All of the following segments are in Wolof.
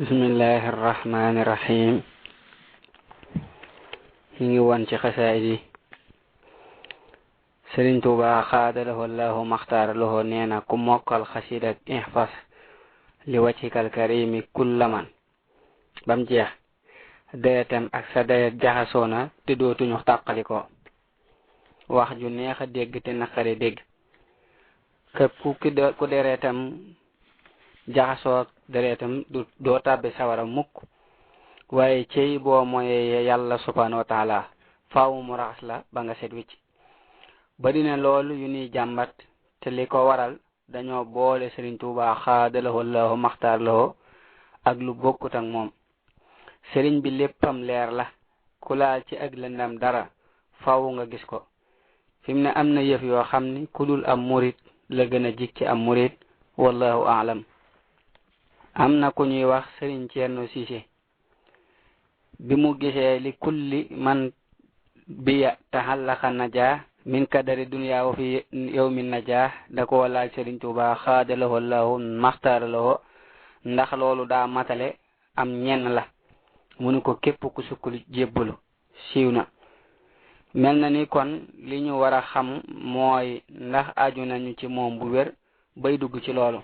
bismillahi irrahmani irrahim ñu ngi woon ci xasaayid yi. Sëriñ Tuubaa xaadalahu allahu maxtaar lahu nee na ku mokkal xasida ak ihfas li wajhikal karimi kullaman bam jeex dayatam ak sa dayat jaxasoona te dootuñu tàqaliko wax ju neex a dégg te naqari dégg képp ku deretam jaxasoo deretam doo tàbbi sawara mukk waaye cey boo mooy yàlla subhanahu wa taala faaw mu raxas la ba nga set wicc. bari na loolu yu ni jàmbat te li ko waral dañoo boole Sëriñ Tuubaa xaadalahu allahu maxtaar lahu ak lu bokkut ak moom. sëriñ bi léppam leer la ku laal ci ak lëndam dara faaw nga gis ko. fi mu ne am na yëf yoo xam ni ku dul am murit la gën a jig ci am murit wallahu aalam. am na ku ñuy wax Sëriñ Ceerno Siise bi mu gisee li kulli man biya taxallaqa najaa min kadari dunya wa fi yawmin najaa da ko laaj Sëriñ Tuubaa xaadalahu allahu maxtaara lahu ndax loolu daa matale am ñenn la mu ni ko képp ku sukkul jébbalu siiw na. mel na ni kon li ñu war a xam mooy ndax aju nañu ci moom bu wér bay dugg ci loolu.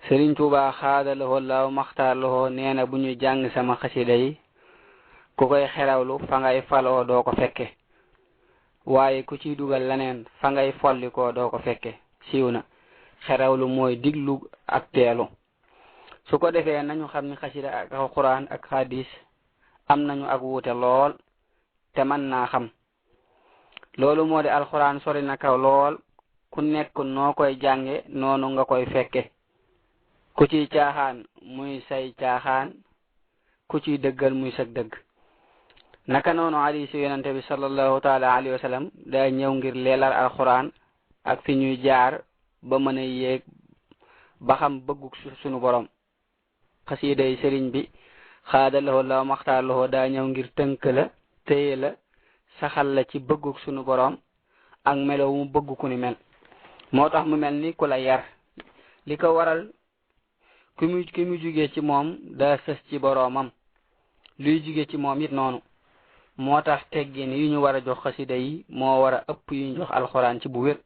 Sëriñ Tuubaa xaadalahu allahu maxtaar lahu nee na bu ñu jàng sama xasida yi ku koy xerawlu fa ngay faloo doo ko fekke waaye ku ciy dugal leneen fa ngay follikoo doo ko fekke siiw na. xerawlu mooy diglu ak teelu. su ko defee nañu xam ni xasida ak alquran ak hadis am nañu ak wuute lool te mën naa xam. loolu moo di alquran sori na kaw lool ku nekk noo koy jànge noonu nga koy fekke. ku ciy caaxaan muy say caaxaan ku ciy dëggal muy sag dëgg. naka noonu hadiisu yonente bi sallallahu taala alayhi wa sallam daa ñëw ngir leeral alquran ak fi ñuy jaar ba mën a yéeg ba xam bëggu sunu borom. xasida yi sëriñ bi xaadalahu allahu maxtaar lahu daa ñëw ngir tënk la téye la saxal la ci bëggu sunu borom ak melo mu bëgg ku ni mel. moo tax mu mel ni ku la yar. li ko waral ki mu jugee ci moom daa sës ci boroomam luy jugee ci moom it noonu. moo tax teggin yu ñu war a jox xasida yi moo war a ëpp yu ñu jox alxuraan ci bu wér.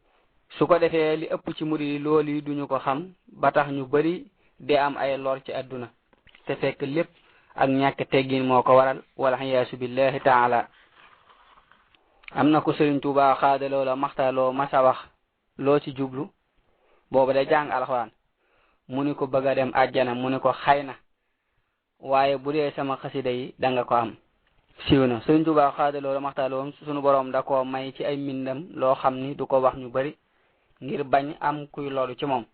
su ko defee li ëpp ci murid yi loolu yi duñu ko xam ba tax ñu bari di am ay lor ci àdduna te fekk lépp ak ñàkk teggin moo ko waral wala xiyaasu billahi taala. am na ko Sëriñ Tuubaa xaadaloo la maxtaaloo masa wax loo ci jublu booba da jàng alxuraan mu ni ko bëgg a dem àjjana mu ni ko xay na waaye bu dee sama xasida yi danga ko am. siiw na. Sëriñ Tuubaa xaadaloo la maxtaaloo sunu borom da koo may ci ay mbindam loo xam ni du ko wax ñu bari ngir bañ am kuy loolu ci moom.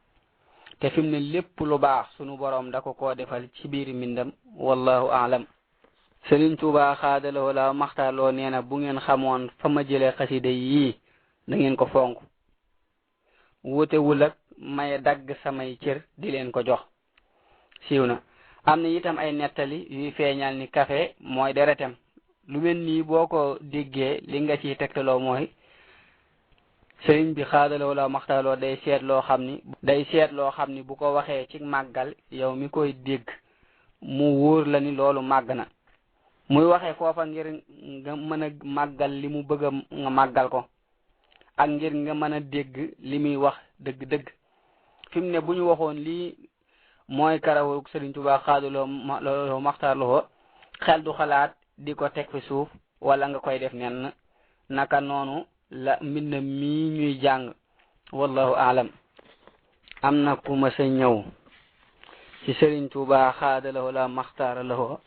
te fi mu ne lépp lu baax sunu borom da ko koo defal ci biir mbindam wallahu aalam. Sëriñ Tuubaa xaadaloo la maxtaaloo nee na bu ngeen xamoon fa ma jëlee xasida yii da ngeen ko fonk. wutewul ak may dagg samay cër di leen ko jox. siiw na. am na itam ay nettali yuy feeñal ni kafe mooy deretem. lu mel nii boo ko déggee li nga ciy tegtaloo mooy sëriñ bi xaadaloo la maxtaaloo day seet loo xam ni bu ko waxee ci màggal yow mi koy dégg mu wóor la ni loolu màgg na. muy waxee foofa ngir nga mën a màggal li mu bëgg a nga màggal ko ak ngir nga mën a dégg li muy wax dëgg-dëgg. fi mu ne bu ñu waxoon lii mooy karawu Sëriñ Tuubaa xaadaloo maxtaaloo xel du xalaat di ko teg fi suuf wala nga koy def nenn. naka noonu la mbind mii ñuy jàng wallahu aalam. am na ku ma sa ñëw ci Sëriñ Tuubaa xaadalahu la maxtaara lahu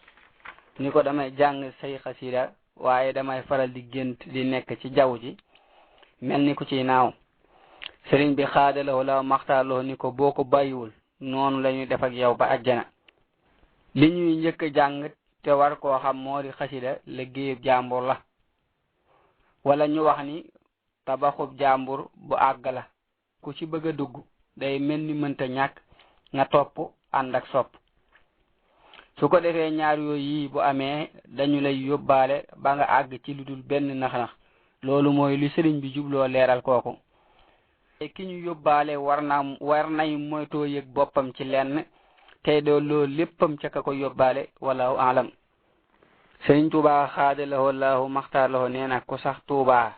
ni ko damay jàng say xasida waaye damay faral di gént di nekk ci jaww ji mel ni ku ciy naaw. sëriñ bi xaadalahu la maxtaara lahu ni ko boo ko bàyyiwul noonu la ñuy def ak yow ba àjjana. li ñuy njëkk a jàng te war koo xam moo di xasida liggéeyub jàmbur la wala ñu wax ni tabaxub jàmbur bu àgg la. ku ci bëgg a dugg day mel ni mënta ñàkk nga topp ànd ak sopp. su ko defee ñaar yooyu yi bu amee dañu lay yóbbaale ba nga àgg ci lu dul benn nax-nax. loolu mooy li sëriñ bi jubloo leeral kooku. ki ñu yóbbaale war nay moytoo yëg boppam ci lenn tey doo loolu léppam ca ka ko yóbbaale wallahu alam. Sëriñ Tuubaa xaadalahoo laahu maxtaar lahoo nee na ku sax Tuubaa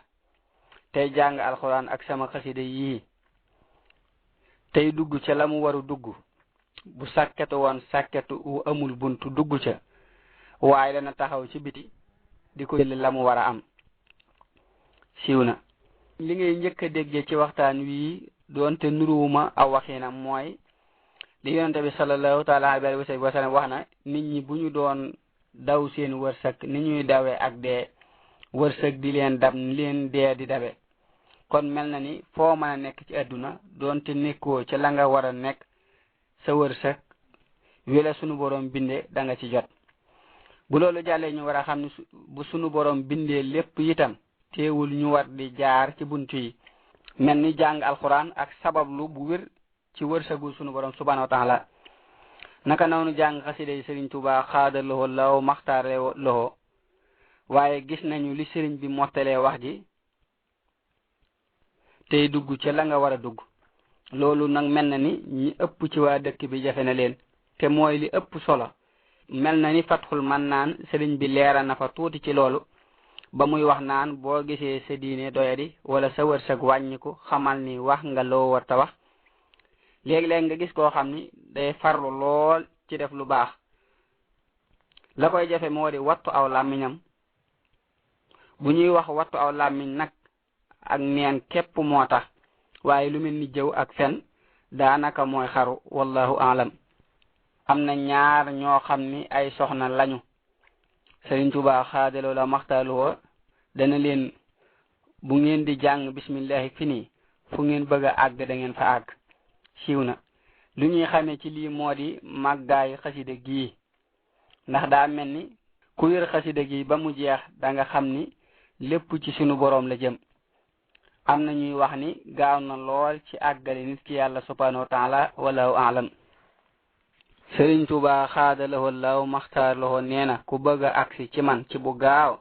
tey jàng alxuraan ak sama xasida yii tey dugg ca la mu waru dugg bu sàkketu woon sàkketu wu amul buntu dugg ca waaye dana taxaw ci biti di ko jël la mu war a am. siiw na. li ngay njëkk a déggee ci waxtaan wii doonte nuruwuma aw waxinam mooy li yonente bi sallallahu taala alayhi wa sallam wax na nit ñi bu ñu doon daw seen wërsëg ni ñuy dawee ak dee wërsëg di leen dab ni leen dee di dabe kon mel na ni foo mën a nekk ci àdduna doonte nekkoo ca la nga war a nekk sa wërsëg wela sunu borom bindee da nga ci jot. bu loolu jàllee ñu war a xam ne bu sunu borom bindee lépp itam teewul ñu war di jaar ci buntu yi mel ni jàng alxuraan ak sabablu bu wér ci wërsëgu sunu borom subhanahu wa taala. naka noonu jàng xasida yi Sëriñ Tuubaa xaada loxo law maxtaare loxo waaye gis nañu li sëriñ bi mottalee wax ji tey dugg ca la nga war a dugg loolu nag mel na ni ñi ëpp ci waa dëkk bi jafe na leen te mooy li ëpp solo. mel na ni Fatxul Mannaan sëriñ bi leera na fa tuuti ci loolu ba muy wax naan boo gisee sa diine doyadi wala sa wërsëg wàññiku xamal ni wax nga loo war ta wax. léeg-léeg nga gis koo xam ni day farlu lool ci def lu baax la koy jafe moo di wattu aw làmmiñam. bu ñuy wax wattu aw làmmiñ nag ak neen képp moo tax waaye lu mel ni jëw ak fen daanaka mooy xaru wallahu alam. am na ñaar ñoo xam ni ay soxna lañu Sëriñ Tuubaa xaadaloo la maxtaaluwoo dana leen bu ngeen di jàng bismillahi fi nii fu ngeen bëgg a àgg da ngeen fa àgg. siiw na. lu ñuy xamee ci lii moo di màggaay xasida gii ndax daa mel ni ku wér xasida gi ba mu jeex da nga xam ni lépp ci sunu boroom la jëm. am na ñuy wax ni gaaw na lool ci àggale nit ki yàlla subhanahu wa taala wallahu alam. Sëriñ Tuubaa xaadalahoo law maxtaar lahoo nee na ku bëgg a agsi ci man ci bu gaaw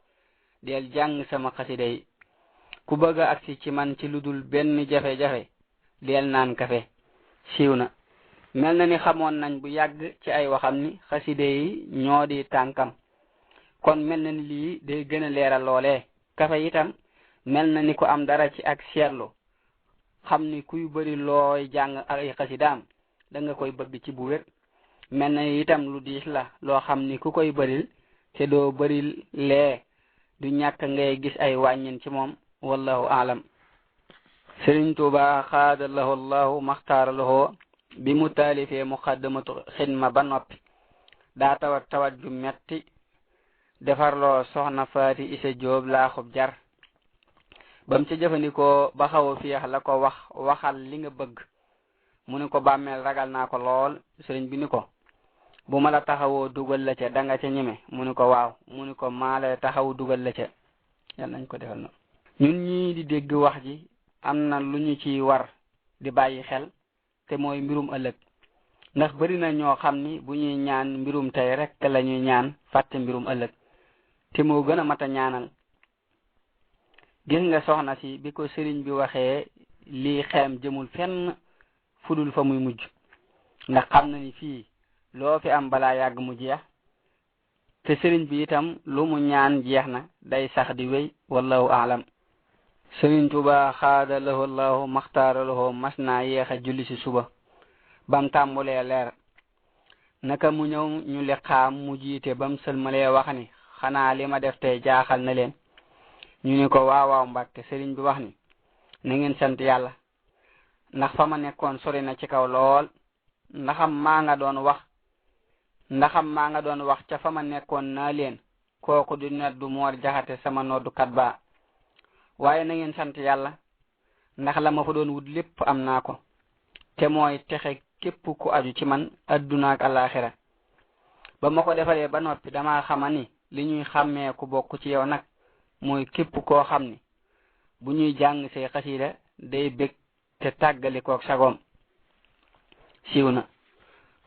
del jàng sama xasida yi. ku bëgg a agsi ci man ci lu dul benn jafe-jafe del naan kafe. siiw na. mel na ni xamoon nañ bu yàgg ci ay waxam ni xasida yi ñoo di tànkam kon mel na ni lii day gën a leeral loolee. kafe itam mel na ni ku am dara ci ak seetlu xam ni kuy bëri looy jàng ay xasidaam da nga koy bëgg ci bu wér. mel na itam lu diis la loo xam ni ku koy bëril te doo bëril lee du ñàkk ngay gis ay wàññin ci moom wallahu alam. Sëriñ Tuubaa xaada lahu allahu maxtaara lahu bi mu taalifee muqaddamatu xidma ba noppi daa tawat ju metti defarloo soxna Faati Isa Jóob laaxub jar bam ca jëfandikoo ba xaw a fiix la ko waxal li nga bëgg mu ni ko bàmmeel ragal naa ko lool. sëriñ bi ni ko bu ma la taxawoo dugal la ca da nga ca ñeme mu ni ko waaw mu ni ko maa la taxaw dugal la ca. yal nañ ko defal na ñun ñii di dégg wax ji am na lu ñu ci war di bàyyi xel te mooy mbirum ëllëg ndax bari na ñoo xam ni bu ñuy ñaan mbirum tey rek la ñuy ñaan fàtte mbirum ëllëg te moo gën a mat a ñaanal. gis nga soxna si bi ko sëriñ bi waxee lii xeem jëmul fenn fudul fa muy mujj ndax xam na ni fii loo fi am balaa yàgg mu jeex te sëriñ bi itam lu mu ñaan jeex na day sax di wéy wallahu alam. Sëriñ Tuubaa xaada lahu allahu maxtaara lahu mas naa yeex a julli si suba bam tàmbulee leer naka mu ñëw ñu liqaam mu jiite bam sëlmalee wax ni xanaa li ma def tey jaaxal na leen ñu ni ko waawaaw Mbàkke. sëriñ bi wax ni na ngeen sant yàlla ndax fa ma nekkoon sori na ci kaw lool ndaxam maa nga doon wax ca fa ma nekkoon naa leen kooku du noddu Moor Jaxate sama noddukat ba waaye na ngeen sant yàlla ndax la ma fa doon wut lépp am naa ko te mooy texe képp ku aju ci man adduna ak alaxira ba ma ko defalee ba noppi dama xama ni li ñuy xàmmee ku bokk ci yow nag mooy képp koo xam ni bu ñuy jàng say xasida day bég te tàggali koog sagoom. siiw na.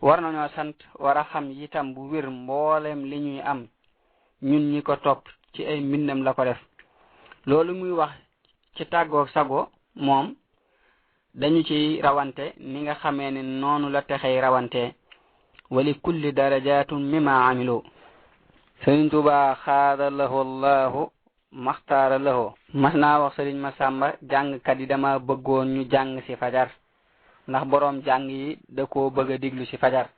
war nañoo sant war a xam itam bu wér mboolem li ñuy am ñun ñi ko topp ci ay mbindam la ko def. loolu muy wax ci tàggoog sago moom dañu ci rawante ni nga xamee ne noonu la texey rawante wa li kulli darajatun mimma amilu. Sëriñ Tuubaa xaada lahu allahu maxtaara lahu mas naa wax sëriñ Masamba jàngkat yi dama bëggoon ñu jàng ci fajar ndax boroom jàng yi da koo bëgg a diglu ci fajar.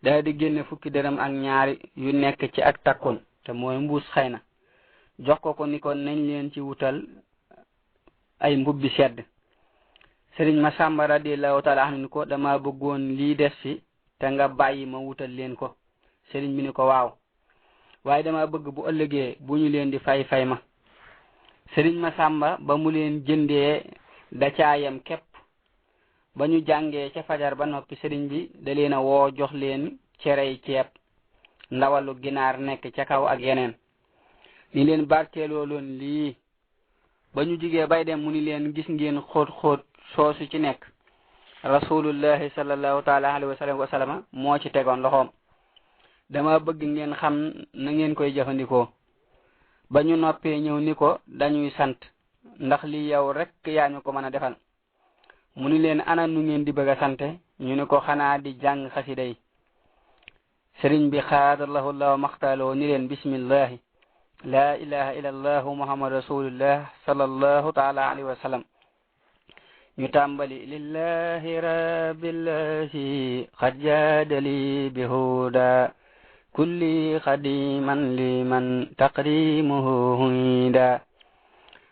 daa di génne fukki dërëm ak ñaari yu nekk ci ak takkun te mooy mbuus xëy na jox ko ni ko nañ leen ci wutal ay mbubbi sedd. sëriñ Masamba radiyallahu taala anhu ni ko dama bëggoon lii des ci te nga bàyyi ma wutal leen ko. sëriñ bi ni ko waaw waaye dama bëgg bu ëllëgee bu ñu leen di fay ma. sëriñ Masamba ba mu leen jëndee da caayam képp ba ñu jàngee ca fajar ba noppi sëriñ bi da leen a woo jox leen cerey ceeb ndawalu ginaar nekk ca kaw ak yeneen ni leen barkeeloo loon lii. ba ñu jigee bay dem mu ni leen gis ngeen xóot soosu ci nekk rasulullahi sallallahu taala alayhi wa sallam moo ci tegoon loxoom. dama bëgg ngeen xam na ngeen koy jëfandikoo. ba ñu noppee ñëw ni ko dañuy sant ndax li yow rek yaa ñu ko mën a defal. mu ni leen ana nu ngeen di bëgg a sante ñu ni ko xanaa di jàng xasida yi. sëriñ bi xaadallahu allahu maxtaaloo ni leen bismillahi la ilaha illa allahu muhammad rasulullah sallallahu taala alayhi wa sallam. ñu tàmbali lillahi rabbillahi qad jaadali bihuda kulli xadiman liman taqrimuhu huida.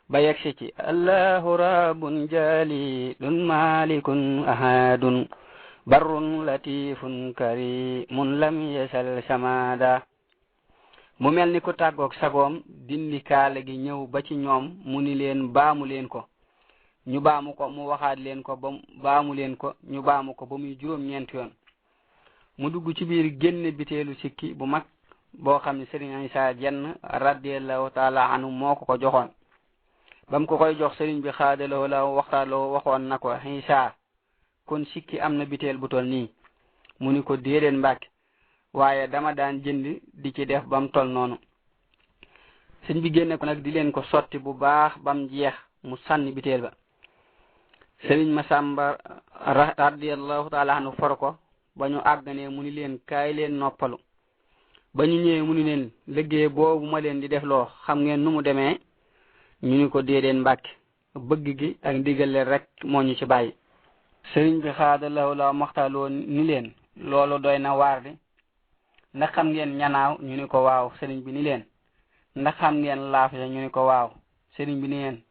ba yegsi ci allahu rabbun jalilun malikun ahadun barrun latifun karimun lam yasal samada. mu mel ni ko tàggoog sagoom dindi kaala gi ñëw ba ci ñoom mu ni leen baamu leen ko. ñu baamu ko mu waxaat leen ko baamu leen ko ñu baamu ko ba muy juróom-ñeent yoon. mu dugg ci biir génne biteelu sikki bu mag boo xam ne sëriñ Isaa Jenn radiyallahu taala anhu moo ko joxoon. bam ko koy jox sëriñ bi xaadaloo la waxtaaloo waxoon na ko Isaa kon sikki am na biteel bu tol nii. mu ni ko déedéet Mbàkke waaye dama daan jënd di ci def bam tol noonu. sëñ bi génne ko nag di leen ko sotti bu baax bam jeex mu sànni biteel ba. sëriñ Masamba radiyallahu taala anhu for ko ba ñu àgganee mu ni leen kaay leen noppalu. ba ñu ñëwee mu ni leen liggéey boobu ma leen di def loo xam ngeen nu mu demee. ñu ni ko déedéet Mbàkke bëgg gi ak ndigal rek moo ñu ci bàyyi. sëriñ bi xaadallahu la maxtaaloo ni leen loolu doy na waar di ndax xam ngeen ñanaaw ñu ni ko waaw. sëriñ bi ni leen ndax xam ngeen laaf ya ñu ni ko waaw. sëriñ bi ni leen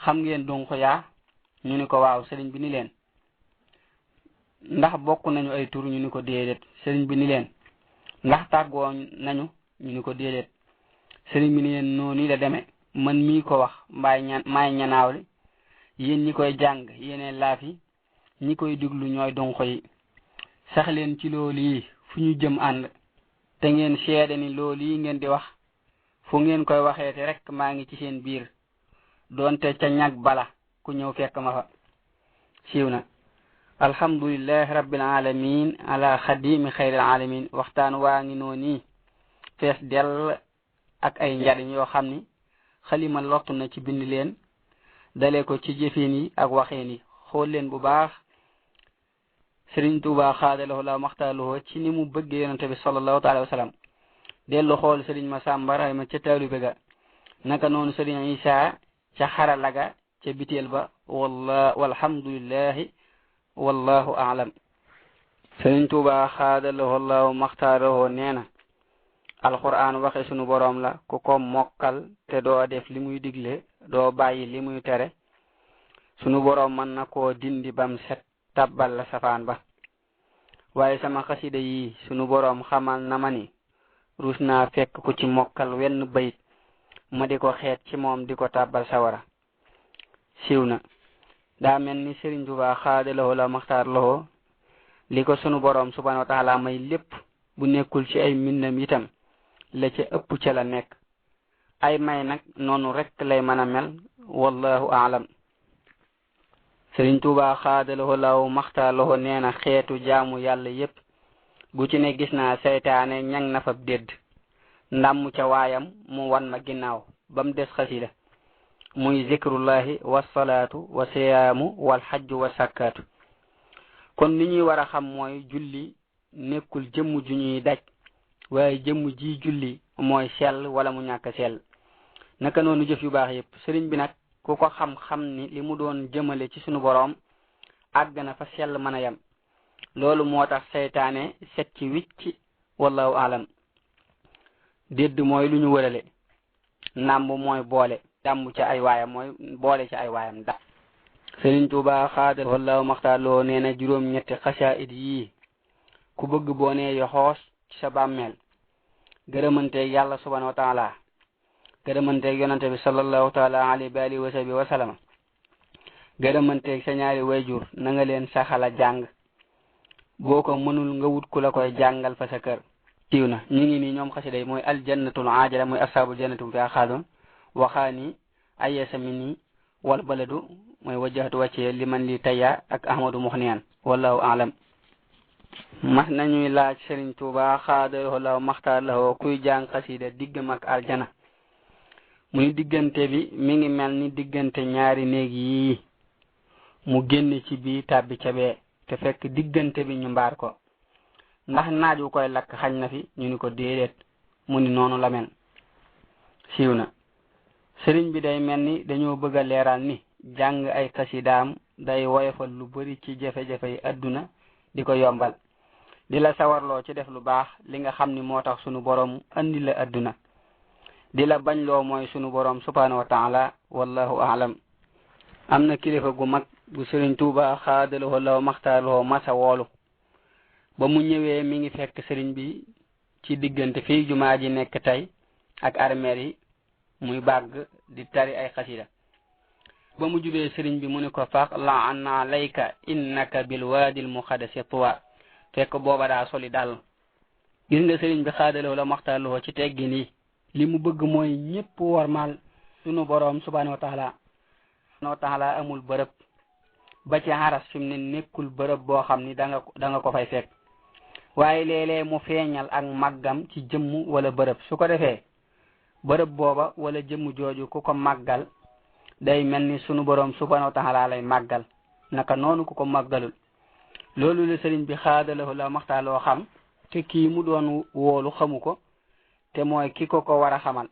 xam ngeen dunq yaa ñu ni ko waaw. sëriñ bi ni leen ndax bokk nañu ay tur ñu ni ko déedéet. sëriñ bi ni leen ndax tàggoo nañu ñu ni ko déedéet. sëriñ bi ni leen noonu la demee man mii ko wax maay ñanaaw li yéen ñi koy jàng yéene laaf yi ñi koy diglu ñooy dunq yi. sax leen ci loolu yi fu ñu jëm ànd te ngeen seede ni loolu yi ngeen di wax fu ngeen koy waxeete rek maa ngi ci seen biir doonte ca ñag bala ku ñëw fekk ma fa. siiw na. alhamdulillahi rabbil alamin ala xadimi xayril alamin. waxtaan waa ngi noonu fees dell ak ay njariñ yoo xam ni xalima lottu na ci bind leen dale ko ci jëfin yi ak waxeen yi. xool leen bu baax sëriñ Tuubaa xaadaloo la maxtaaloo ci ni mu bëggee yonente bi sallallahu taala wa sallam. dellu xool sëriñ Masamba ray ma ca taalibe ga naka noonu sëriñ Isaa ca xarala ga ca biteel ba walhamdulillahi wallahu a'lam. sëriñ Tuubaa xaadaloo la maxtaaloo nee na alquran waxe sunu boroom la ku ko mokkal te doo def li muy digle doo bàyyi li muy tere sunu boroom mën na koo dindi bam set tabbal la safaan ba. waaye sama xasida yi sunu boroom xamal na ma ni rus naa fekk ku ci mokkal wenn bayit ma di ko xeet ci moom di ko tabbal sawara. siiw na. daa mel ni Sëriñ Tuubaa xaadaloo la maxtaar loo li ko sunu boroom subhanahu wa taala may lépp bu nekkul ci ay mbindam itam la ca ëpp ca la nekk. ay may nag noonu rek lay mën a mel wallahu a'lam. Sëriñ Tuubaa xaadaloo law maxtaaloo nee na xeetu jaamu yàlla yépp bu ci ne gis naa seytaane ñang na fab dédd ndàmm ca waayam mu wan ma ginnaaw bam des xasida muy zikrullahi wasalaatu wa siyaamu wal xajju wa sakkaatu. kon li ñuy war a xam mooy julli nekkul jëmm ju ñuy daj waaye jëmm ji julli mooy sell wala mu ñàkk sell naka noonu jëf yu baax yépp sëriñ bi nag ku ko xam ni li mu doon jëmale ci sunu boroom àgg na fa sell mën a yem loolu moo tax seytaane set ci wicc wallahu alam dédd mooy lu ñu wërale nàmb mooy boole dàmm ci ay waayam mooy boole ci ay waayam da Sëriñ Tuubaa xaadal wallahu maxtaaloo nee na juróom-ñetti xasaayid yii ku bëgg boo nee yoxoos ci sa bàmmeel gërëmanteeg yàlla subhanahu wa taala gërëmanteeg yonante bi sallallahu taala alayhi wa alihi wa sahbihi wa sallama gërëmanteeg sa ñaari wayjur na nga leen saxala jàng boo ko mënul nga wut ku la koy jàngal fa sa kër tiiw na ñu ngi nii ñoom xasida yi mooy aljannatul aajala mooy ashaabul jannatum fi xaadun waxaani ayesa mini wal baladu mooy wajjahatu wàcce liman li tayya ak ahmadu muxniyan wallahu alam mas nañuy laaj Sëriñ Tuubaa xaadaloo law maxtaar la kuy jàng xasida diggam ak aljana muy diggante bi mi ngi mel ni diggante ñaari néeg yi mu génn ci bii tàbbi ca bee te fekk diggante bi ñu mbaar ko ndax naaj wu koy lakk xañ na fi ñu ni ko déedéet mu ni noonu la mel siiw na sëriñ bi day mel ni dañoo bëgg a leeral ni jàng ay xasidaam day woyofal lu bari ci jafe-jafe yi adduna di ko yombal di la sawarloo ci def lu baax li nga xam ni moo tax sunu borom andi la adduna di la bañ loo mooy sunu borom subhanahu wa taala wallahu aalam am na kilifa gu mag bu Sëriñ Tuubaa xaadaloo law maxtaarloo masa woolu ba mu ñëwee mi ngi fekk sëriñ bi ci diggante fii jumaa ji nekk tey ak armeer yi muy bàgg di tari ay xasida ba mu jubee sëriñ bi mu ni ko fax la anna layka innaka bil waadil muqaddasi tuwa fekk booba daa soli dal gis nga sëriñ bi xaadaloo la maxtaarloo ci teggin yi li mu bëgg mooy ñépp warmal sunu boroom subhanahu wa taala amul bërëb ba ci haras fi mu ne nekkul bërëb boo xam ni da nga ko fay fekk waaye léeg-léeg mu feeñal ak màggam ci jëmm wala bërëb su ko defee bërëb booba wala jëmm jooju ku ko màggal day mel ni sunu boroom subhanahu wa taala lay màggal naka noonu ku ko màggalul loolu la sëriñ bi xaadaloo la maxtaaloo xam te kii mu doon woolu xamu ko te mooy ki ko war a xamal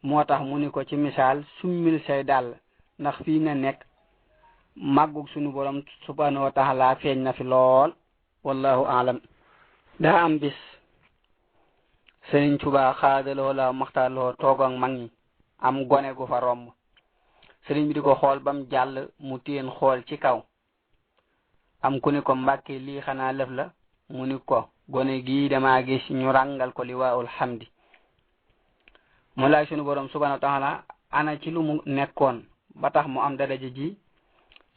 moo tax mu ni ko ci misaal summil say dàll ndax fii nga nekk màggug sunu borom subhanahu wa taala feeñ na fi lool wallahu aalam daa am bis Sëriñ Tuubaa xaadaloo la maxtaaloo toog ak mag ñi am gone gu fa romb sëriñ bi di ko xool bam jàll mu téen xool ci kaw am ku ni ko mbàkke lii xanaa lëf la mu ni ko gone gii dama gis ñu ràngal ko liwaa'ul hamdi mu laaj sunu borom subhanahu wa taala ana ci lu mu nekkoon ba tax mu am daraja ji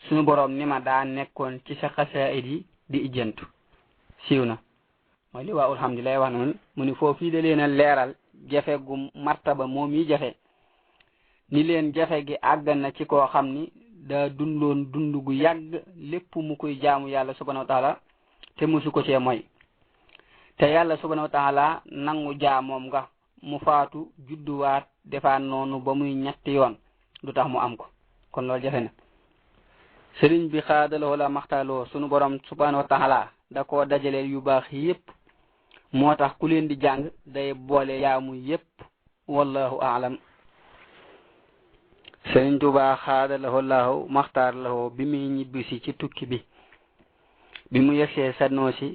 sunu borom ni ma daa nekkoon ci sa xasaayid yi di ijjantu siiw na mooy liwaa'ul hamdi lay wax noonu mu ni foofu da leen a leeral jafe gu martaba moom yi jafe ni leen jafe gi àgg na ci koo xam ni daa dundoon dund gu yàgg lépp mu koy jaamu yàlla subhanahu wa taala te musu ko cee mooy te yàlla subhanahu wa taala nangu jaamoom nga mu faatu judduwaat defaan noonu ba muy ñetti yoon du tax mu am ko kon loolu jafe na sëriñ bi xaadaloo la maxtaaloo sunu borom subhanahu wa taala da koo dajaleel yu baax yépp moo tax ku leen di jàng day boole jaamu yépp wallahu aalam Sëriñ Tuubaa xaadaloo laahu maxtaar lahoo bi muy ñibbisi ci tukki bi mu yegsee Sanosi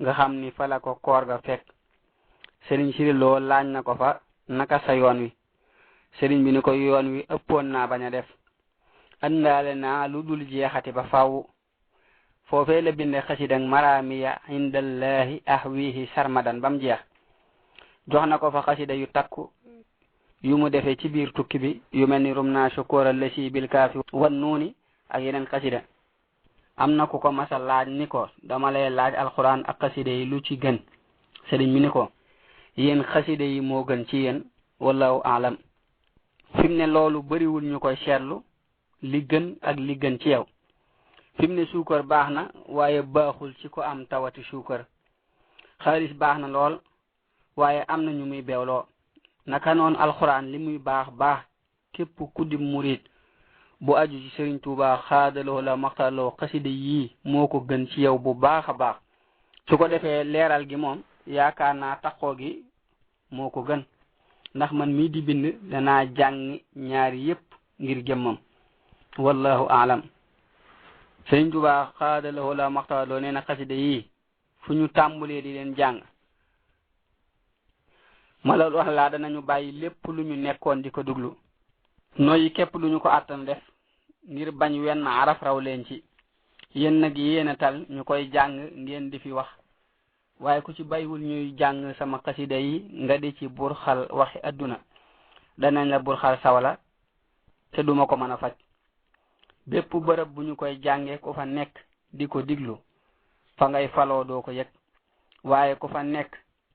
nga xam ni fa la ko koor ga fekk sëriñ Siriloo laaj na ko fa naka sa yoon wi sëriñ bi ni ko yoon wi ëppoon naa bañ a def andaale naa lu dul jeexati ba faw foofee la binde xasidang maramiya indallahi ahwihi sarmadan bam jeex jox na ko fa xasida yu takku yu mu defee ci biir tukki bi yu mel ni rum naa shukura lasi bil kaafi wan nuuni ak yeneen xasida am na ku ko masa laaj ni ko dama lay laaj alquran ak xasida yi lu ci gën sëriñ mi ni ko yéen xasida yi moo gën ci yéen wallahu aalam fi mu ne loolu bariwul ñu koy seetlu li gën ak li gën ci yow fi mu ne suukar baax na waaye baaxul ci ko am tawati suukar xaalis baax na lool waaye am na ñu muy beewloo naka noonu alxuraan li muy baax baax képp ku di murit bu aju ci Sëriñ Tuubaa xaadaloo la maxtaloo xasida yii moo ko gën ci yow bu baax a baax su ko defee leeral gi moom yaakaar naa taxoo gi moo ko gën ndax man mii di bind danaa jàng ñaari yépp ngir jëmmam wallahu aalam. Sëriñ Tuubaa xaadalahoo la maxtaarloo nee na xasida yi fu ñu tàmbulee di leen jàng ma la wax laa danañu bàyyi lépp lu ñu nekkoon di ko duglu noyyi képp lu ñu ko àttan def ngir bañ wenn araf raw leen ci. yéen nag yéen a tal ñu koy jàng ngeen di fi wax waaye ku ci bàyyiwul ñuy jàng sama xasida yi nga di ci burxal waxi adduna danañ la burxal sawala te duma ko mën a faj. bépp bërëb bu ñu koy jàngee ku fa nekk di ko diglu fa ngay faloo doo ko yëg waaye ku fa nekk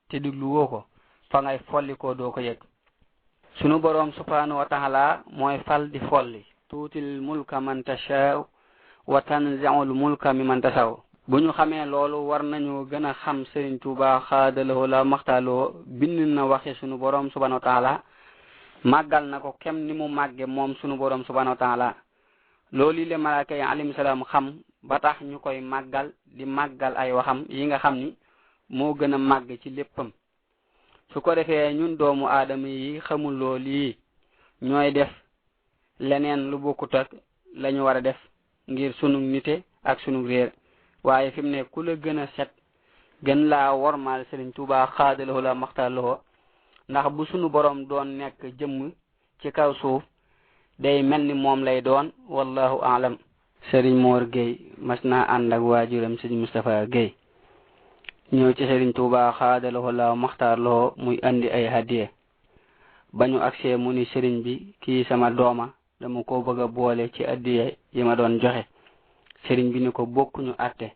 te diglu woo ko fa ngay folli ko doo ko yëg. sunu boroom subhanahu wa taala mooy fal di folli tuutil mulka man tashaa wa tanzi'ul mulka mimman tashaa. bu ñu xamee loolu war nañu gën a xam Sëriñ Tuubaa xaadalahoo la maxtaaloo bind na waxe sunu boroom subhanahu wa taala màggal na ko kem ni mu màgge moom sunu boroom subhanahu wa taala. loolu le malaaka yi alayhim salaam xam ba tax ñu koy màggal di màggal ay waxam yi nga xam ni moo gën a màgg ci léppam. su ko defee ñun doomu aadama yi xamul loolu yi ñooy def leneen lu bokkut ak la ñu war a def ngir sunu nite ak sunu réer waaye fi mu ne ku la gën a set gën laa wormaal Sëriñ Tuubaa xaadalahoo la maxtaaloo ndax bu sunu borom doon nekk jëmm ci kaw suuf day mel ni moom lay doon wallahu aalam. Sëriñ Mor Gueye mas naa ànd ak waajuram Sëriñ Moustapha Gueye ñëw ci Sëriñ Tuubaa xaadalahoo la maxtaaloo muy andi ay hadiya ba ñu agsee mu ni sëriñ bi kii sama dooma dama ko bëgg a boole ci hadiya yi ma doon joxe. sëriñ bi ni ko bokkuñu àtte.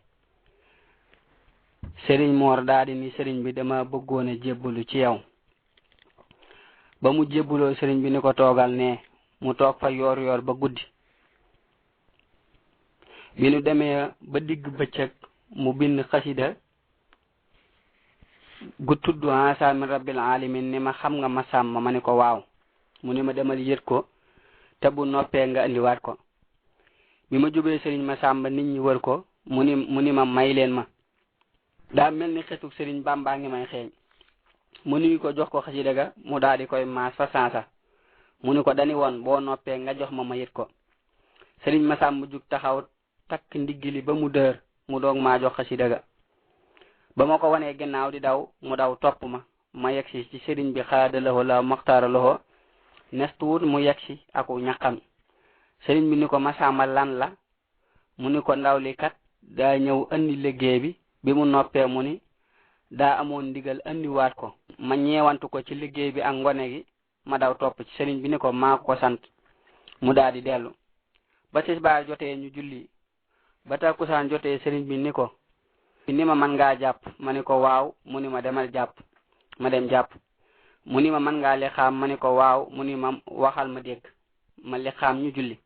Sëriñ Mor daadi ni sëriñ bi dama bëggoon a jébbalu ci yow. ba mu jébbuloo sëriñ bi ni ko toogal ne mu toog fa yoor yoor ba guddi. bi nu demee ba digg bëccëg mu bind xasida gu tudd Asa min rabbil alamin ni ma xam nga ma sàmm ma ni ko waaw mu ni ma demal yët ko te bu noppee nga indiwaat ko. bi ma jubee sëriñ ma sàmba nit ñi wër ko mu ni ma may leen ma. daa mel ni xetuk sëriñ Bàmbaa ngi may xeeñ. mu ni ko jox ko xasida ga mu daal di koy maas fa sansa mu ni ko dani woon boo noppee nga jox ma yët ko. sëriñ ma sàmba jug taxaw takk ndiggili ba mu dër mu doog maa jox xasida ga. ba ma ko wanee ginnaaw di daw mu daw topp ma yegsi ci sëriñ bi xaadalahoo la maxtaaraloo nestuwut mu yegsi aku ñaqam. sëriñ bi ni ko Masamba lan la mu ni ko ndaw li kat daa ñëw andi liggéey bi mu noppee mu ni daa amoon ndigal andiwaat ko. ma ñeewantu ko ci liggéey bi ak ngone gi ma daw topp ci. sëriñ bi ni ko maa ko sant mu daal di dellu. ba tisbaar jotee ñu julli ba takkusaan jotee sëriñ bi ni ko ni ma man ngaa jàpp ma ni ko waaw mu ni ma demal jàpp ma dem jàpp. mu ni ma man ngaa lixaam ma ni ko waaw mu ni ma waxal ma dégg ma lixaam ñu julli.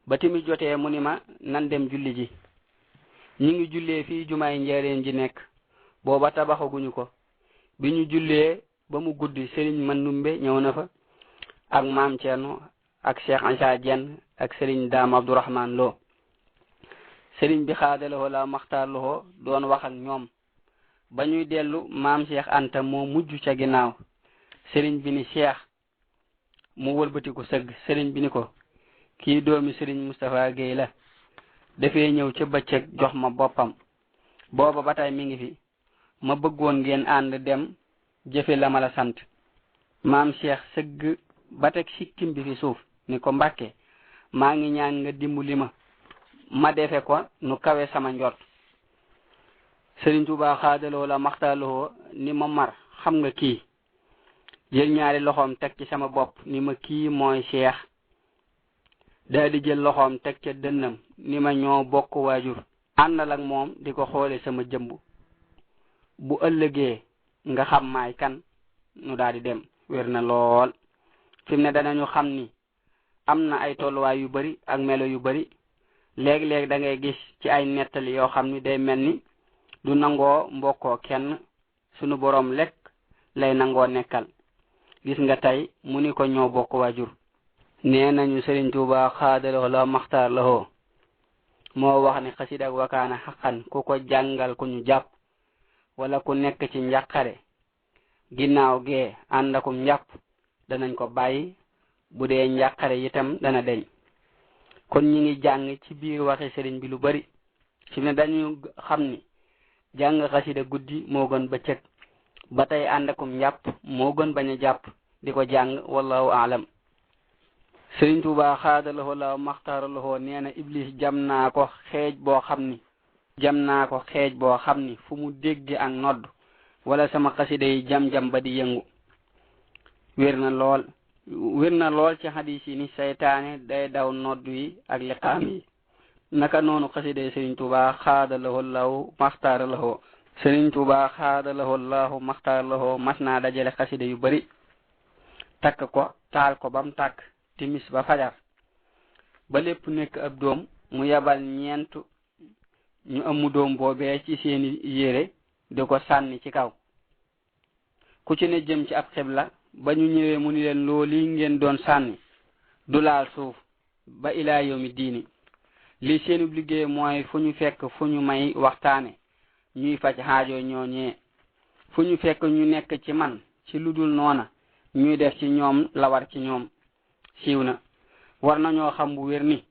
ba timi jotee mu ni ma nan dem julli ji. ñu ngi jullee fii jumaay Njaaréem ji nekk booba tabaxaguñu ko. bi ñu jullee ba mu guddi sëriñ Mandumbe ñëw na fa ak maam Thierno ak Cheikh Ansa Dieng ak sëriñ Daam Abdourahman Lo. sëriñ bi xaadalahoo la maxtaarloo doon wax ak ñoom ba ñuy dellu maam Cheikh Anta moo mujj ca ginnaaw. sëriñ bi ni Cheikh mu wëlbatiku sëgg. sëriñ bi ni ko kii doomi sëriñ Moustapha Gueye la dafee ñëw ca bëccëg jox ma boppam booba ba tey mi ngi fi ma bëggoon ngeen ànd dem jëfe la ma la sant. maam Cheikh sëgg ba teg sikkim bi fi suuf ni ko Mbàkke maa ngi ñaan nga dimbali ma defe ko nu kawe sama njort. Sëriñ Tuubaa xaadaloo la maxtaaloo ni ma mar xam nga kii. jël ñaari loxoom teg ci sama bopp ni ma kii mooy Cheikh. daal di jël loxoom teg ca dënnam ni ma ñoo bokk waajur. àndal ak moom di ko xoole sama jëmb bu ëllëgee nga xam maay kan nu daal di dem. wér na lool fi mu ne danañu xam ni am na ay tolluwaay yu bari ak melo yu bari. léeg-léeg da ngay gis ci ay nettali yoo xam ni day mel ni du nangoo mbokkoo kenn sunu boroom lekk lay nangoo nekkal. gis nga tey mu ni ko ñoo bokk waajur. nee nañu Sëriñ Tuubaa xaadalahoo la maxtaarloo moo wax ni xasida ak wakaana xaqan ku ko jàngal ku ñu jàpp wala ku nekk ci njàqare ginnaaw gee ànd akum njàpp danañ ko bàyyi bu dee njàqare itam dana deñ kon ñi ngi jàng ci biir waxi sëriñ bi lu bari ci ne dañu xam ni jàng xasida guddi moo gën bëccëg ba tey ànd akum njàpp moo gën bañ a jàpp di ko jàng wallahu aalam. Sëriñ Tuubaa xaadalahoo la maxtaaralahoo nee na iblis jam naa ko xeej boo xam ni fu mu dégg ak nodd wala sama xasida yi jam-jam ba di yëngu. wér na lool ci hadis yi ni saytaane day daw nodd yi ak liqaam yi naka noonu xasida yi Sëriñ Tuubaa xaadalahoo law maxtaaralahoo Sëriñ Tuubaa xaadalahoo laahu maxtaaralahoo mas naa dajale xasida yu bari takk ko taal ko bam tàkk timis ba fajar ba lépp nekk ab doom mu yabal ñeent ñu amu doom boobee ci seeni yére di ko sànni ci kaw ku ci ne jëm ci ab xibla ba ñu ñëwee mu ni leen loolu ngeen doon sànni du laal suuf ba ilaa yawmi diini li seenub liggéey mooy fu ñu fekk fu ñu may waxtaane ñuy faj xaajo ñooñee fu ñu fekk ñu nekk ci man ci lu dul noona ñuy def ci ñoom la war ci ñoom. siiw na war nañoo xam bu wér ni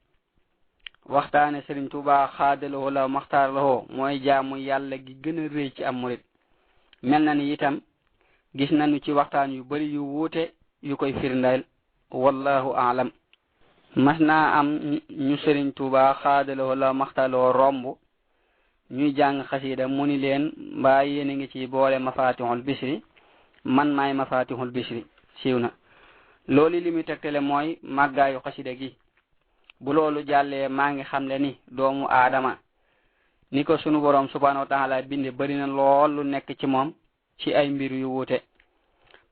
waxtaane Sëriñ Tuubaa xaadalahoo la maxtaaralahoo mooy jaamu yàlla gi gën a rëy ci am murit mel na ni itam gis nañu ci waxtaan yu bari yu wuute yu koy firndeel wallahu aalam. mas naa am ñu Sëriñ Tuubaa xaadalahoo la maxtaaralahoo romb ñuy jàng xasida mu ni leen mbaa yéen a ngi ci boole mafatihul bisri man maay mafatihul bisri siiw na loolu li muy tegtale mooy màggaayu xasida gi bu loolu jàllee maa ngi xamle ni doomu aadama ni ko sunu borom subhanahu wa taala binde bari na lool lu nekk ci moom ci ay mbir yu wuute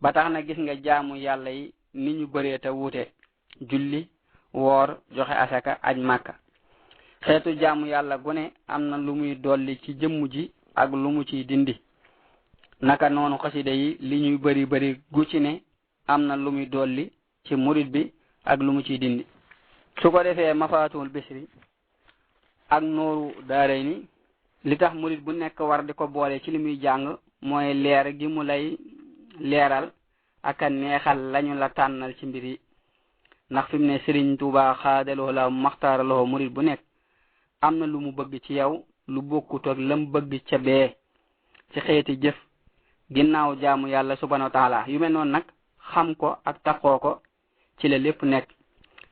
ba tax na gis nga jaamu yàlla yi ni ñu bëree te wuute julli woor joxe asaka aj màkka xeetu jaamu yàlla gune am na lu muy dolli ci jëmm ji ak lu mu ciy dindi naka noonu xasida yi li ñuy bari gu ci ne am na lu muy dolli ci murid bi ak lu mu ciy dindi su ko defee mafatihul bisri ak nooru daarayni li tax murid bu nekk war di ko boole ci li muy jàng mooy leer gi mu lay leeral ak a neexal lañu la tànnal ci mbir yi ndax fi mu ne Sëriñ Tuubaa xaadalahoo la maxtaaralahoo murid bu nekk am na lu mu bëgg ci yow lu bokkut ak lam bëgg ca bee ci xeeti jëf ginnaaw jaamu yàlla subhanahu wa taala yu mel noonu nag xam ko ak taxoo ko ci la lépp nekk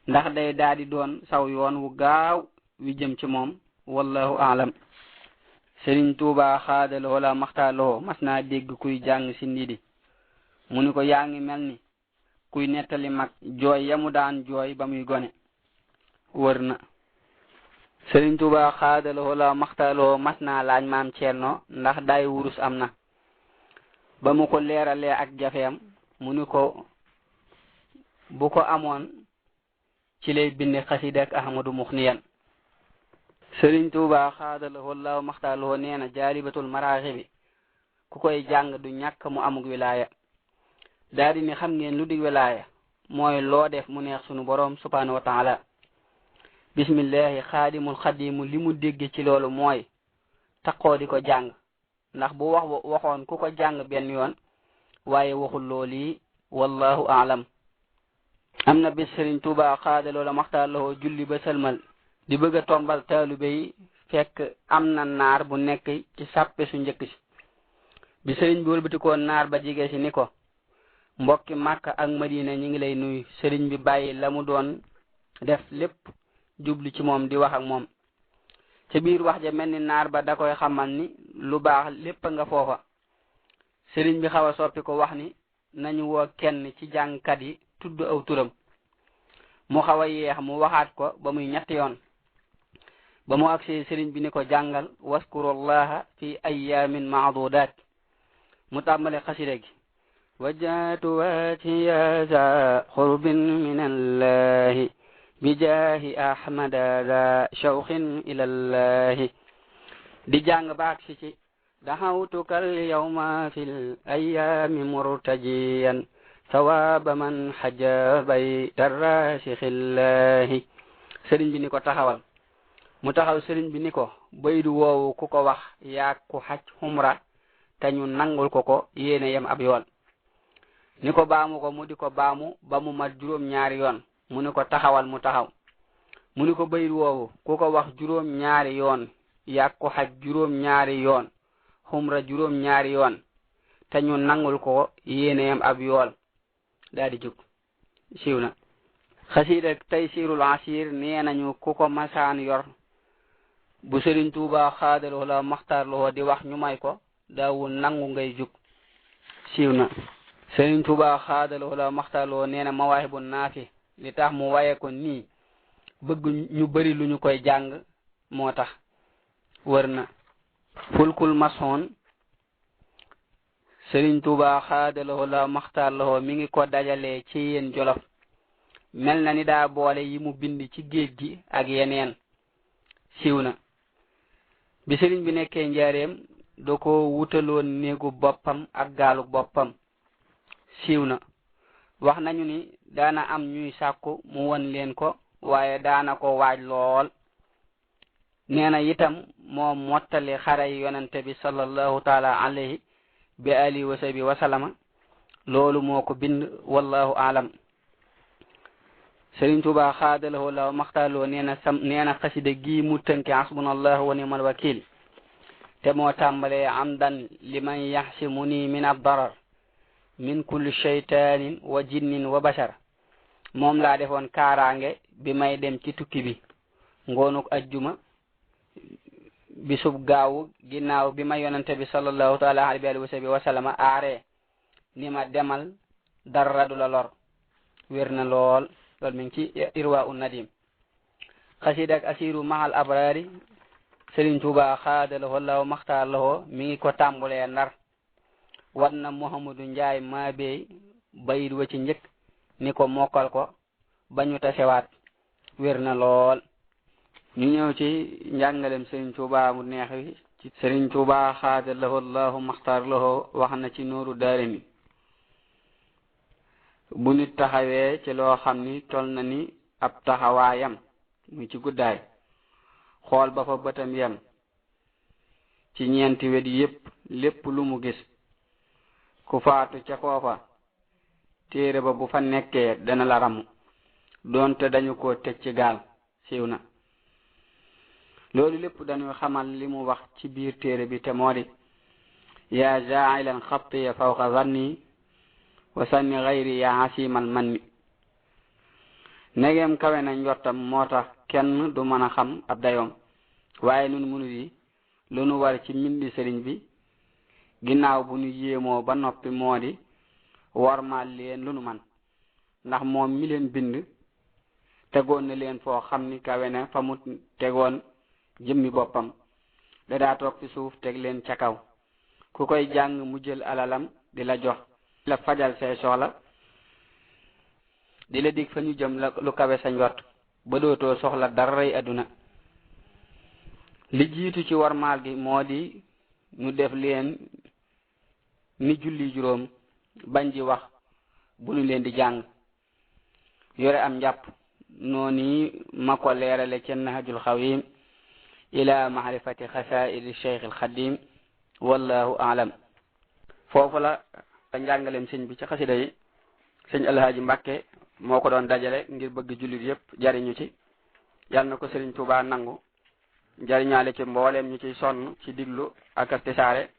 ndax day daal di doon saw yoon wu gaaw wi jëm ci moom wallahu aalam. Sëriñ Tuubaa xaadalahoo la maxtaaralahoo mas naa dégg kuy jàng si ndidi mu ni ko yaa ngi mel ni kuy nettali mag jooy yamu daan jooy ba muy gone wër na. Sëriñ Tuubaa xaadalahoo la maxtaaralahoo mas naa laaj maam Ceerno ndax daay wurus am na ba mu ko leeralee ak jafeem mu ni ko bu ko amoon ci lay binde xasida ak Ahmadu Muxniyan. Sëriñ Tuubaa xaadalahoo la maxtaaralahoo nee na jaalibatul maraaxibi ku koy jàng du ñàkk mu amug wilaaya daal di ni xam ngeen lu di wilaaya mooy loo def mu neex sunu borom subhanahu wa taala. bismillahi xaadimul xadimu li mu dégg ci loolu mooy taqoo di ko jàng ndax bu waxoon ku ko jàng benn yoon waaye waxul loolu wallahu aalam. am na bis Sëriñ Tuubaa xaadalahoo la maxtaaralahoo julli ba sëlmal di bëgg a tombal taalibe yi fekk am na naar bu nekk ci sàppe su njëkk si bi sëriñ bi wëlbatikoo naar ba jige si ni ko mbokki Màkka ak Madina ñi ngi lay nuyu. sëriñ bi bàyyi la mu doon def lépp jublu ci moom di wax ak moom ca biir wax ja mel ni naar ba da koy xamal ni lu baax lépp nga foofa. sëriñ bi xaw a soppi ko wax ni nañu woo kenn ci jàngkat yi tudd aw turam mu xaw a yeex mu waxaat ko ba muy ñetti yoon ba mu agsee sëriñ bi ni ko jàngal waskurullaha fi ayyamin maadudat mu tàmbale xasida gi wajjahtu wajhiya za xurbin min allahi bijaahi ahmada za shawqin ilallahi di jàng ba agsi ci دعوتك اليوم في الأيام مرتجيا ثواب من حج بيت الراسخ الله sëriñ bi ni ko taxawal mu taxaw sëriñ bi ni ko baydu woowu ku ko wax yaa ku xaj umra te ñu nangul ko yéene yam ab yool ni ko baamu ko mu di ko baamu ba mu mat juróom-ñaari yoon mu ni ko taxawal mu taxaw mu ni ko bayit woowu ku ko wax juróom-ñaari yoon yàq ko xaj juróom-ñaari yoon xumra juróom-ñaari yoon te ñu nangul ko yéene yam ab yool daal di jóg siiw na xasida taysirul asir nee nañu ku ko masaan yor bu Sëriñ Tuuba xaadaloo la maxtaarloo di wax ñu may ko daawul nangu ngay jug siiw na Sëriñ Tuuba xaadaloo la maxtaarloo nee na mawaahibu naafi li tax mu waye ko nii bëgg ñu bari lu ñu koy jàng moo tax wër na fulkul masoon Sëriñ Tuuba xaadaloo la maxtaarloo mi ngi ko dajalee ci yéen Jolof mel na ni daa boole yi mu bind ci géej gi ak yeneen siiw na bi sëriñ bi nekkee njaareem da ko wutaloon néegu boppam ak gaalu boppam siiw na wax nañu ni daana am ñuy sàkku mu won leen ko waaye daana ko waaj lool nee na itam moo mottali xaray yonente bi sallallahu taala alayhi bi alihi wa sahbihi wa sallama loolu moo ko bind wallahu alam Sëriñ Tuuba xaadalahoo la maxtaaloo nee na xasida gi mu tënke hasbunallahu wa ni'mal wakil te moo tàmbalee amdan liman yaxsimuni min ad-darar min kulli shaytanin wa jinnin wa bashar moom laa defoon kaaraange bi may dem ci tukki bi ngoonuk ajjuma bisub gaawu ginnaaw bi ma yonente bi sallallahu taala alayhi wa sallama aaree ni ma demal dara du la lor wér na lool loolu mi ngi ci irwa un nadim xasida ak asiru mahal abrari Sëriñ Tuuba xaadalahoo law maxtaar lahoo mi ngi ko tàmbulee Ndar war na Muhammadu Njaay maa beey bayit wa ci njëkk ni ko mokkal ko ba ñu tasewaat wér na lool ñu ñëw ci njàngalem Sëriñ Tuuba mu neex wi ci Sëriñ Tuuba xaadalahoo law maxtaar lahoo wax na ci Nuuru Daarayni bu nit taxawee ci loo xam ni tol na ni ab taxawaayam muy ci guddaay xool ba fa bëtam yem ci ñeenti wet yépp lépp lu mu gis ku faatu ca foofa téere ba bu fa nekkee dana la ramu doonte dañu ko teg ci gaal siiw na loolu lépp dañuy xamal li mu wax ci biir téere bi te moo di yaa jaa'ilan xattiya fawqa zanni wa sanni gayri ya asimal manni negeem kawe na njottam moo tax kenn du mën a xam ab dayoom waaye nun munu yi lu nu war ci mbindi sëriñ bi ginnaaw bu nu yéemoo ba noppi moo di warmaal leen lu nu man ndax moom mi leen bind tegoon na leen foo xam ni kawe na fa mu tegoon jëmmi boppam da daa toog ci suuf teg leen ca kaw ku koy jàng mu jël alalam di la jox la fajal say soxla di la dig fa ñu jëm lu kawe sa njort ba dootoo soxla daray aduna li jiitu ci warmaal gi moo di ñu def leen ni julli juróom bañ ji wax bu ñu leen di jàng yore am njàpp noonu ma ko leerale ci Nahjul Xawim ila maarifati xasaa'idi Cheikh al Xadim wallahu aalam foofu la njàngaleem sëñ bi ci xasida yi sëñ Alhaaji Mbàkke moo ko doon dajale ngir bëgg jullit yépp jariñu ci yal na ko Sëriñ Tuubaa nangu jariñaale ci mbooleem ñu ciy sonn ci diglu ak astisaare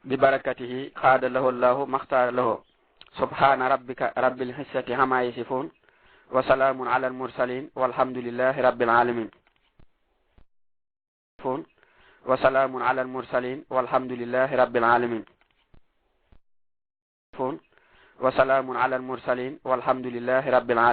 bi barakatihi xaada lahu llahu maxtaara lahu subhana rabbika rabbil izzati amma yasifun wa salaamun ala al mursalin walhamdulillahi rabbil alamin wa salaamun ala al mursalin walhamdulillahi rabbil alamin wa salaamun ala al mursalin walhamdulillahi rabbil alamin